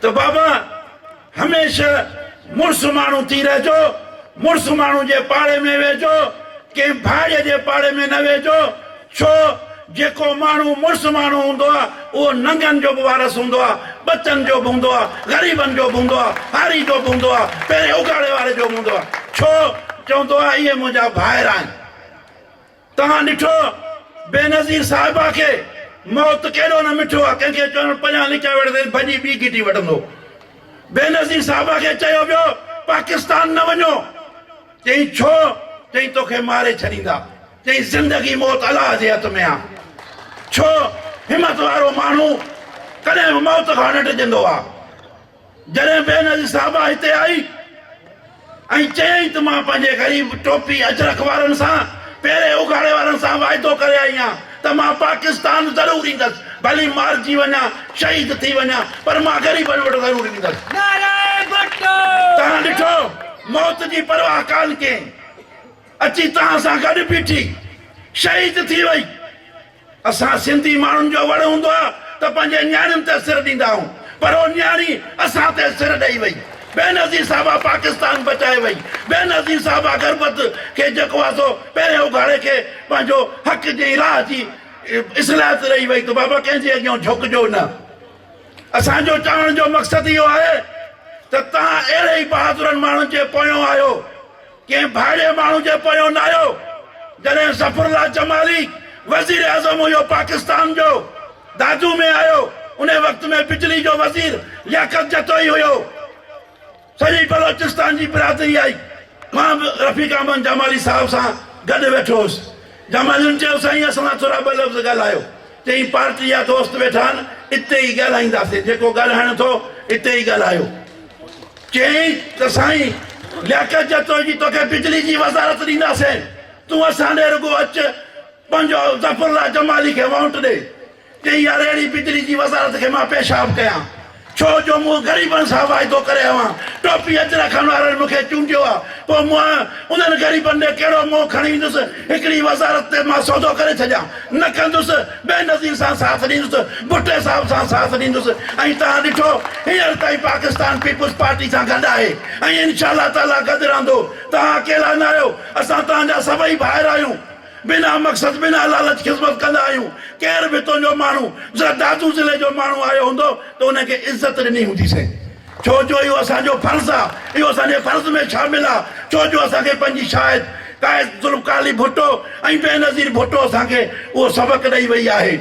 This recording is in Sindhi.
ته بابا هميشه مڙس ماڻهو ٿي رهجو، مڙس ماڻهو جي پاڙي ۾ ويهجو، ڪنهن ڀاڙي جي پاڙي ۾ نه ويهجو، ڇو جيڪو ماڻهو مڙس ماڻهو هوندو آ اهو ننگن جو به وارث هوندو آ، ٻچن جو به هوندو آ، غريبن جو به هوندو آ، هاري جو به هوندو آ، پيرين اگهاڙي واري جو به هوندو آ، ڇو چوندو آ اهي منهنجا ڀائر آهن. توهان ڏٺو بينظير صاحبه کي موت ڪيڏو نه مٺو آ، ڪنهن کي چوڻ پڄان لڪيا ويٺا ته ڀڄي ٻي گهٽي وٺندو. بينظير صاحبه کي چيو ويو پاڪستان نه وڃو، چيائين ڇو؟ چيائين توکي ماري ڇڏيندا. چيائين زندگي موت الله جي هٿ ۾ آ. ڇو همت وارو ماڻهو ڪڏهن به موت کان نه ڊڄندو آ. جڏهن بينظير صاحبه هتي آئي ۽ چيائين ته مان پنهنجي غريب ٽوپي اجرڪ وارن سان پيري اگهاڙي وارن سان واعدو ڪري آئي آهيان ته مان پاڪستان ضرور ايندس ڀلي مارجي وڃان شهيد ٿي وڃان پر مان غريبن وٽ ضرور ايندس. توهان ڏٺو موت جي پرواهه ڪانه ڪيائين اچي توهان سان گڏ بيٺي شهيد ٿي وئي. اسان سنڌي ماڻهن جو وڙ هوندو آ ته پنهنجي نياڻين تي سر ڏيندا آهيون پر او نياڻي اسان تي سر ڏئي وئي. بينظير صاحبه پاڪستان بچائي وئي. بينظير صاحبه غربت کي جيڪو آ سو پهرين اگهاڙي کي پنهنجو حق جي راهه جي اصلاحت ڏئي وئي ته بابا ڪنهن جي اڳيان جهڪجو نه. اسان جو چوڻ جو مقصد اهو آهي ته توهان اهڙي ئي بهادرن ماڻهن جي پويون آهيو. ڪنهن ڀاڙي ماڻهو جي پويون نه آيو. جڏهن ظفر الله جمالي وزيراعظم هيو پاڪستان جو دادو ۾ آيو انهي وقت ۾ بجلي جو وزير لياقت جتوئي هيو. سڄي بلوچستان جي برادري آئي. مان به رفيق احمد جمالي صاحب سان گڏ ويٺو هوس. جمالين چيو سائين اسان سان ٿورا ٻه لفظ ڳالهايو. چيائين پارٽي جا دوست ويٺا آهن اتي ئي ڳالهائينداسين جيڪو ڳالهائڻ اٿو اتي ئي ڳالهايو. چيائين ته سائين لياقت جتوئي جي توکي بجلي جي وزارت ڏينداسين تون اسان ڏي رڳو اچ پنهنجو ظفر الله جمالي کي وونٽ ڏي. چيائين يار اهڙي بجلي جي وزارت کي مان پيشاب ڪيان ڇو جو مون غريبن سان واعدو ڪري آيو آهيان ٽوپي اجرکن وارن مون کي چونڊيو آهي پوء مون انهن غريبن ڏي ڪهڙو منهن کڻي ويندس هڪڙي وزارت تي مان سودو ڪري ڇڏيان نه ڪندس بينظير سان ساٿ ڏيندس ڀٽي صاحب سان ساٿ ڏيندس ۽ توهان ڏٺو هينئر تائين پاڪستان پيپلز پارٽي سان گڏ آهي ۽ انشاء الله تعاليٰ گڏ رهندو توهان اڪيلا نه آهيو اسان توهان جا سڀئي ڀائر آهيون بنا مقصد بنا لالچ خذمت ڪندا آهيون ڪير به تنهنجو ماڻهو ذرا دادو ضلعي جو ماڻهو آيو هوندو ته ان کي عزت ڏني هوندي سين ڇو جو اهو اسان جو فرض آ اهو اسان جي فرض ۾ شامل آ ڇو جو اسان کي پنهنجي شاهد قائد ذوالفقار علي ڀٽو ۽ بينظير ڀٽو اسان کي اهو سبق ڏئي وئي آهي.